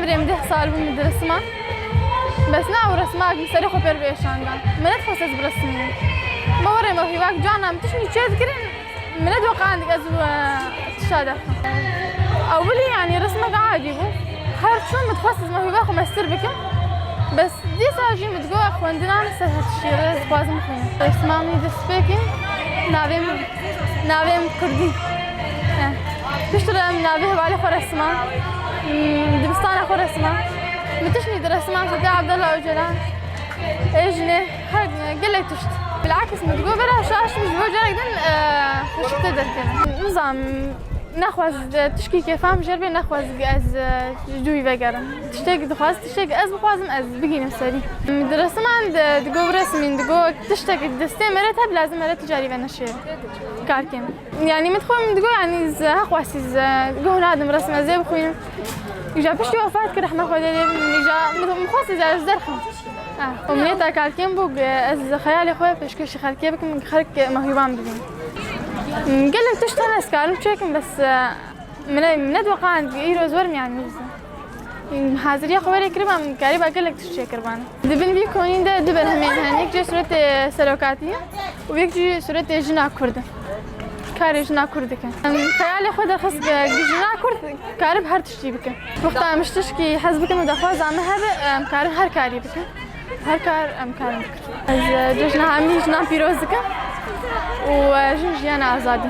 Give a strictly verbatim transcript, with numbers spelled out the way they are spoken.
Birê min deh sal bû min dirisiman. Bes na ew resimak min serê xwe pêr bêşanda. Min nedixwest ez biresimînim. Me werê me hîvak canan min tiştî çê dikirin. Min nediqand ez û, e, tişta derxim. Ewilî, yanî, resmek adî bû. Her çûm min dixwest ez mehûba xwe mestir bikim. Bes dîsa jî min digot xwendinan ser her tiştî re ez dixwazim bixwînim. Resma min destpêkî navê min, navê min kurdî. E, piştre min navê hevalê xwe resma. Hmm, dibistana xwe resma. Min tiştî diresma Xwedê Abdullah Ocalan. Ê jinê. Her gelek tişt. Bilakis min digot bera şaş min ji bo carek din, e, xweşiktir derkeve. Nizam, nexwaz, e, tişkî kêfa min jêr bê, nexwaz ez, e, ji dû wî vegerim. Tiştek dixwaz, tiştek ez bixwazim, ez bigînim serî. Di resiman de, digot biresimîn, digot tiştek destê me re te lazim me re ticarî ve neşêr. Karkêm. Yani min xwe min digot, yani ez heqwasî ez, e, goh nadim resim ez ê bixwînim. Îja piştî wefat kir, rehma Xwedê lê bin, îja min, min xwest ez derxim. Ah, umniyeta kalkên bû, ez xeyalê xwe pêşkêşî xelkê bikim, xelk mehûban bibîn. Gelek tişt hene ez karim çêkim, bes, e, min ne, min nediqand îro ez werim yani. Haziriya xwe were kiribam, kariba gelek tişt çêkiribane. Di bin vî konîn de du berhemên hene, yek jê sûretê serokatî ye û yek jî sûretê jina kurd e. Karê jina kurd dikin. Em, xeyalê xwe derxist bi jina kurd karib her tiştî bikin. Wexta em ji tişkî hez bikin û daxwaza me hebe, em karin her karî bikin. Her kar em karin bikin. Ez, e, cejna hemî jinan pîroz dikim û, e, jin jiyana azadî.